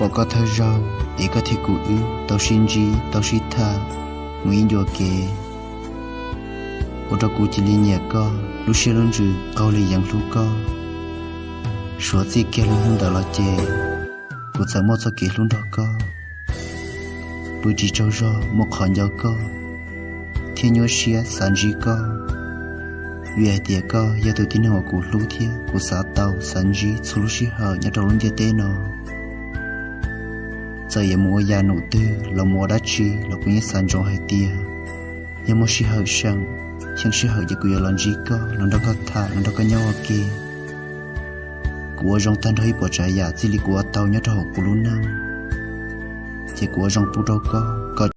Pom koj thawj zaug es koj thiab kuv wb tau sib ntsib tau sib tham mus ib ncua kev, ua rau kuv cia li nyiam koj, lub siab lub ntsws qaug li yeev hlub koj. Suav txij kiag lub hnub ntawd los ces kuv txawm muaj txoj kev hlub nrog koj, pw tsis tsaug zog muaj qhov nco koj thiab nyuaj siab xav ntsib koj, vim hais tias koj yog tus tib neeg uas kuv hlub thiab kuv xav tau xav ntsib txhua lub sij hawm nyob rau lub ntiaj teb no. Txawm yuav mus ua yam num twg los mus ua dab tsi los kuv yeej xav ntsoov hais tias yog muaj sij hawm seem, xyeej sij hawm ces kuv yuav los ntsib koj, los nrog koj tham, los nrog koj nyob ua ke. Kuv ua zoo tag nrho ib puas tsav yam txij li kuv ua tau nyob rau hauv kuv lub neej, ces kuv ua zoo pub rau koj kom